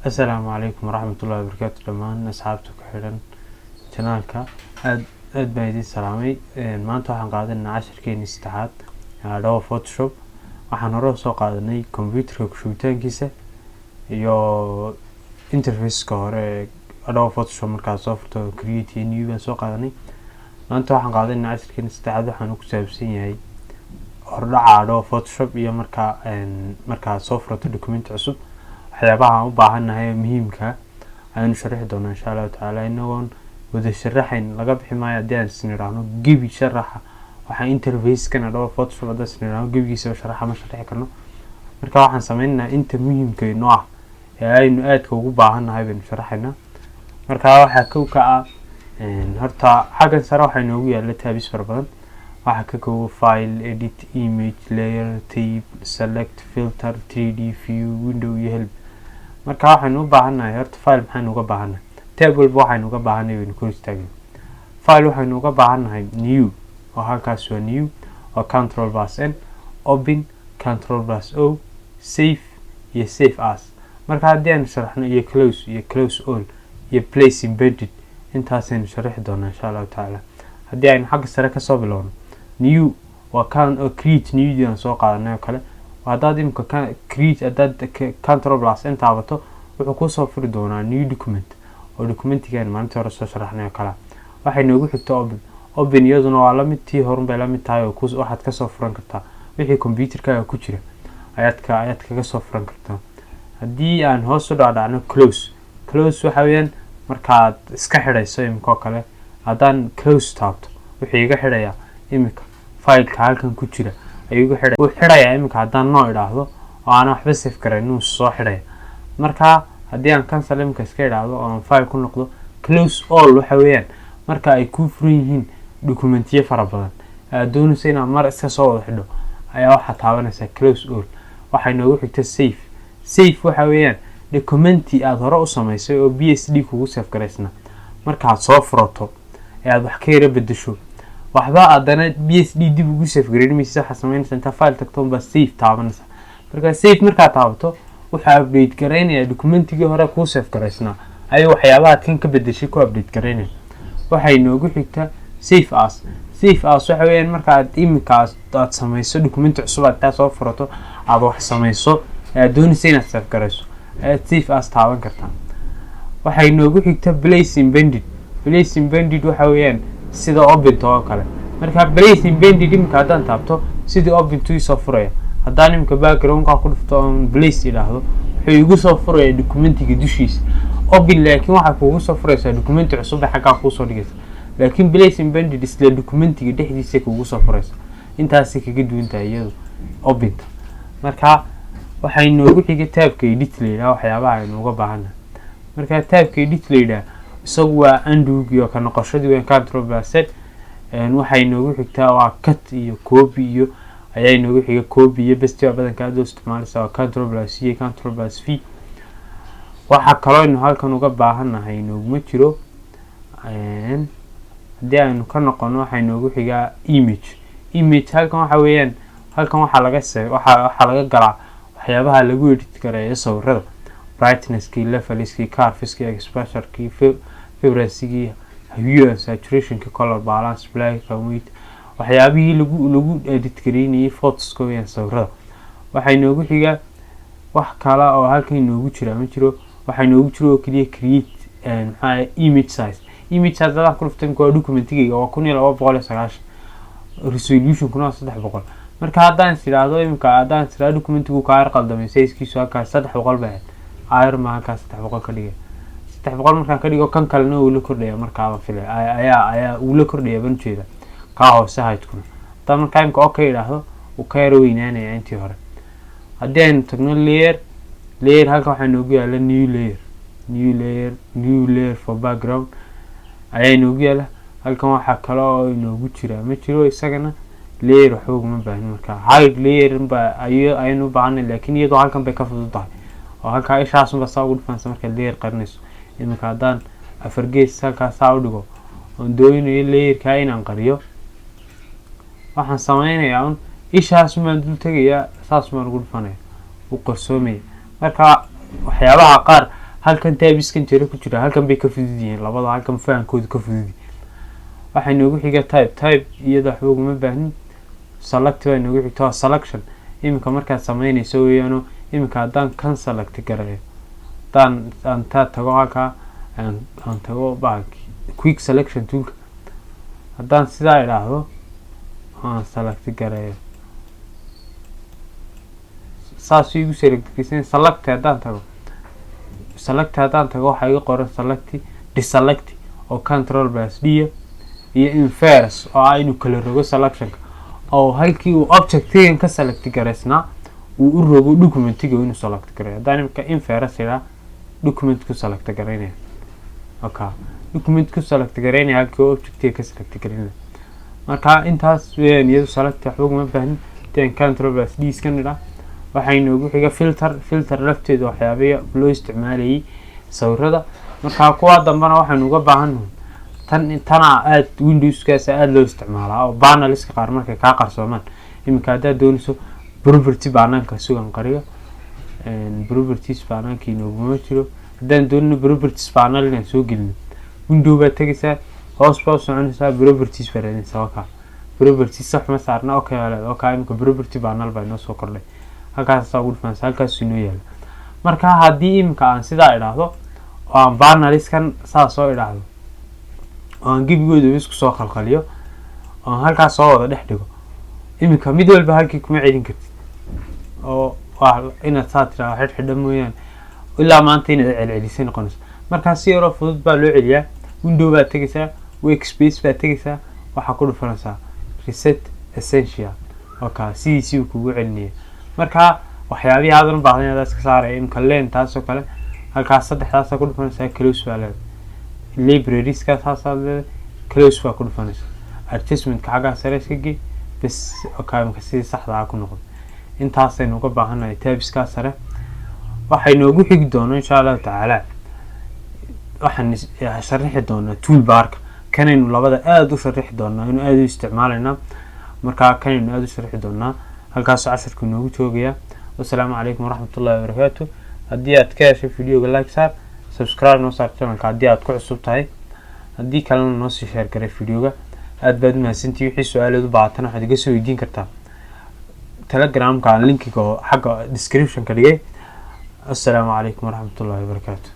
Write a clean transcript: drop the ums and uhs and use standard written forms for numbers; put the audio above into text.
Asalaamu calaykum waraxmatullahi wabarakaatu. Dhammaan asxaabta ku xidhan channelka, aad aad baan idiin salaamay. Maanta waxaan qaadanaynaa cashirkeenii saddexaad ee Adobe Photoshop. Waxaan hore soo qaadanay computerka kushubitaankiisa iyo interfaceka hore ee Adobe Photoshop. Markaad soo furto, create iyo new baan soo qaadanay. Maanta waxaan qaadanaynaa cashirkeeni saddexaad. Waxaan ku saabsan yahay hordhaca Adobe Photoshop iyo markaad soo furato document cusub, waxyaabaha aan u baahannahay ee muhiimka ayaanu sharaxi doonaa, insha Allahu tacaala. Inagoon wada sharaxayn laga bixi maayo. Haddii aan isna idhaahno gebi sharaxa waxaa interfacekan Adobe Photoshop, haddaan isna idhaahno gebigiisaba sharaxa, ma sharaxi karno. Marka waxaan sameynaynaa inta muhiimka inoo ah ee aynu aadka ugu baahannahay baynu sharaxaynaa. Marka waxaa kow ka ah horta xaggan sare waxaa inoogu yaala tabs fara badan. Waxaa ka koobo file, edit, image, layer, type, select, filter, 3D view, window iyo help. Marka waxaynu u baahannahay horta file. Maxaynu uga baahannahay? Tab walba waxaynu uga baahannahay baynu kor istaagna. File waxaynu uga baahannahay new, oo halkaas waa new, oo control plus n, open, control plus o, save iyo save as. Marka haddii aynu sharaxno, iyo close iyo close all iyo place embedded, intaasaynu sharaxi doonaa, insha Allahu tacaala. Haddii aynu xagga sare kasoo bilowno, new waa kan oo create new aan soo qaadanay oo kale. Haddaad imika create, haddaad control plus n taabato, wuxuu kusoo furi doonaa new document, oo documentigan maalintii hore soo sharaxnay oo kale. Waxay noogu xigta open. Open iyaduna waa lamid tii horun bay lamid tahay, oo waxaad kasoo furan kartaa wixii computerkaaga ku jira ayaad kaga soo furan kartaa. Haddii aan hoos u dhaadhacno, close. Close waxa weeyaan markaad iska xidhayso. Imika oo kale haddaan close taabto, wuxuu iga xidhayaa imika fileka halkan ku jira ayuu iga xidhaya. Wuu xidhayaa imika haddaan no idhaahdo oo aanan waxba save garayn, inuu soo xidhaya. Marka haddii aan cancel imika iska idhaahdo oo aan file ku noqdo, close all waxa weeyaan marka ay kuu furan yihiin documentiyo fara badan, aad doonayso inaad mar iska soo wada xidho, ayaa waxaa taabanaysaa close all. Waxay noogu xigta save. Save waxa weeyaan documenti aada hore u samaysay oo PSD kugu save garaysna, markaad soo furato ee aad wax ka yara bedesho, waxba haddana PSD dib ugu save garayn maysa. Waxaad samaynaysa intaa file tagto unbaa save taabanaysa. Marka save markaad taabato, wuxuu update garaynayaa documentigii hore kuu save garaysnaa, ayuu waxyaabahaad kan ka bedeshay ku update garaynaya. Waxay noogu xigta save as. Save as waxa weeyaan markaad imika aad samayso documenti cusub, aad taa soo furato, aad wax samayso ee aad doonaysa inaad save garayso, ayaad save as taaban kartaa. Waxay noogu xigta place embedded. Place embedded waxa weeyaan sida opento oo kale. Marka place embedded imika haddaan taabto, sidii opento isoo furaya. Haddaan imika backgroundka ku dhufto oon place idhaahdo, wuxuu igu soo furaya documentiga dushiisa. Open laakiin waxaa kugu soo furaysaa documenti cusub bay xaggaa kuusoo dhigaysa, laakiin place embedded isla documentiga dhexdiisa kugu soo furaysa. Intaasay kaga duwan tahay iyadu openta. Marka waxay noogu xiga tabka edit la yidhaha, waxyaabaha aynu uga baahannahay. Marka tabka edit la yidhaha isagu waa undo oo ka noqoshadii weyn, control plus z. Waxay noogu xigtaa waa cut iyo copy iyo ayaa inoogu xiga. Copy iyo paste baa badanka aad u isticmaalaysa, waa control plus c, control plus v. Waxaa kaloo aynu halkan uga baahannahay inooguma jiro. Haddii aynu ka noqono, waxaa inoogu xigaa image. Image halkan waxa weeyaan, halkan waxaa laga se waxaa laga galaa waxyaabaha lagu edit gareeyo sawirada: brightnesskii, levelskii, curveskii, exposurekii, vibrancy-gii, hue and saturationkii, color balance, black and white, waxyaabihii lagu edit gareynayay photoska weeyaan, sawirada. Waxaa inoogu xigaa, wax kale oo halkan inoogu jira ma jiro. Waxaa inoogu jiro oo keliya create, maxaa, image size. Image size haddaan ku dhuftay, imika waa documentigayga waa 1290, resolutionkuna waa 300. Marka haddaan is idhaahdo imika, haddaan is idhaahdo documentigu kaa yar qaldamay, sizekiisu halkaas 300 bay ahayd, ayar ma halkaas 300 ka dhigay. 300 markaan ka dhigo, kan kalena uu la kordhaya. Markaaba filay ayaa uu la kordhaya ban ujeeda kaa hoose heightkuna. Haddaan markaa imika okay idhaahdo, uu ka yaro weynaanaya intii hore. Haddii aynu tagno layer, layer halkan waxaa inoogu yaala new layer, new layer, new layer for background ayaa inoogu yaala. Halkan waxaa kale oo inoogu jira ma jiro. Isagana layer waxba uguma baahnin. Marka hide layer ba ayaynu u baahanay, laakiin iyadoo halkan bay ka fudud tahay, oo halkaa ishaasunba saa ugu dhufanaysa markaad layer qarinayso. Iminka haddaan afar gees halkaa saa u dhigo oon doonayo layerkaa inaan qariyo, waxaan sameynayaa un ishaas baan dul tegayaa, saas baan ugu dhufanaya, wuu qarsoomaya. Marka waxyaabaha qaar Halkan tabskan jira ku jira, halkan bay ka fudud yihiin labada, halkan fahankoodu ka fudud. Waxaa inoogu xiga type. Type iyada waxba uguma baahnin. Select baa inoogu xigta, waa selection. Iminka markaad sameynayso weeyaano. Iminka haddaan kan select garayo, haddaan aan taa tago, halkaa aan tago bahalki quick selection toolka, haddaan sidaa idhaahdo, aan select garayo, saasuu igu select garaysan. Select haddaan tago, select haddaan tago, waxaa iga qoran select, deselect oo Control plus D, iyo inverse oo ah inuu kala rogo selectionka, oo halkii uu objectigan ka select garaysnaa uu u rogo documentiga inuu select garayo. Haddaan imika inverse idhaa, document ku select garaynaya. Okay, document ku select garaynaya halkii uu objectiga ka select garaynaya. Marka intaas weeyaan iyadu. Select waxba kuma baahnin. Hadii Control plus D iska nidhaa, waxaa inoogu xiga filter. Filter lafteeda waxyaabihi loo isticmaalayay sawirada. Marka kuwa dambena waxaynu uga baahannahay tan, tanaa aada Windowskaas aada loo isticmaalaa, oo panelska qaar markay kaa qarsoomaan. Iminka haddaad doonayso property panelka sugan qariyo, properties panelka inooguma jiro. Haddaan doonino properties panel inaan soo gelino, window baad tegaysaa, hoos baa u soconaysaa, properties baa raadinaysaa. Wakaa properties, sax ma saarna. Okay baa leedahay. Okay, iminka property panel baa inoo soo kordhay. Halkaasaa ugu dhufanaysa, halkaasuu inoo yaala. Marka haddii iminka aan sidaa idhaahdo oo aan paneliskan saa soo idhaahdo, oo aan gebigooda isku soo khalkhaliyo, oo aan halkaas soo wada dhex dhigo, iminka mid walba halkii kuma celin kartid, oo waa inaad saa tiraa xidh xidha mooyaane, ilaa maanta inaad celcelisay noqonayso. Markaa si yaroo fudud baa loo celiyaa. Window baad tegaysaa, workspace baad tegaysaa, waxaa ku dhufanaysaa reset essential. Okay, sidiisii uu kugu celinaya. Marka waxyaabihii aadan u baahdan adaa iska saaraya. Imka len taas oo kale, halkaas saddexdaasaa ku dhufanaysaa, close baa leedahay. Librarieska saasaad leedahay, close baa ku dhufanaysaa. Adjustmentka xaggaa sare iska gey bes. Okay, imka sidii saxda ah ku noqday. Intaasaynu uga baahannahay tabskaa sare. Waxay noogu xigi doonaa, insha Allahu tacaala, waxaan sharixi doonaa toolbarka. Kanaynu labada aada u sharixi doonaa, inuu aada u isticmaalaynaa. Markaa kanaynu aada u sharixi doonaa. Halkaasoo casharku inoogu joogaya. Wasalaamu calaykum waraxmat ullahi wabarakaatu. Haddii aad ka heshay videoga, like saar, subscribe noo saar channelka haddii aad ku cusub tahay, haddii kalena noo sii share garay videoga. Aad baad umahadsantihi. Wixii su-aaleed u baahatan waxaad iga soo weydiin kartaa Telegramka aan linkiga oo xagga description ka dhigay. Assalaamu calaykum waraxmat ullahi wabarakaatu.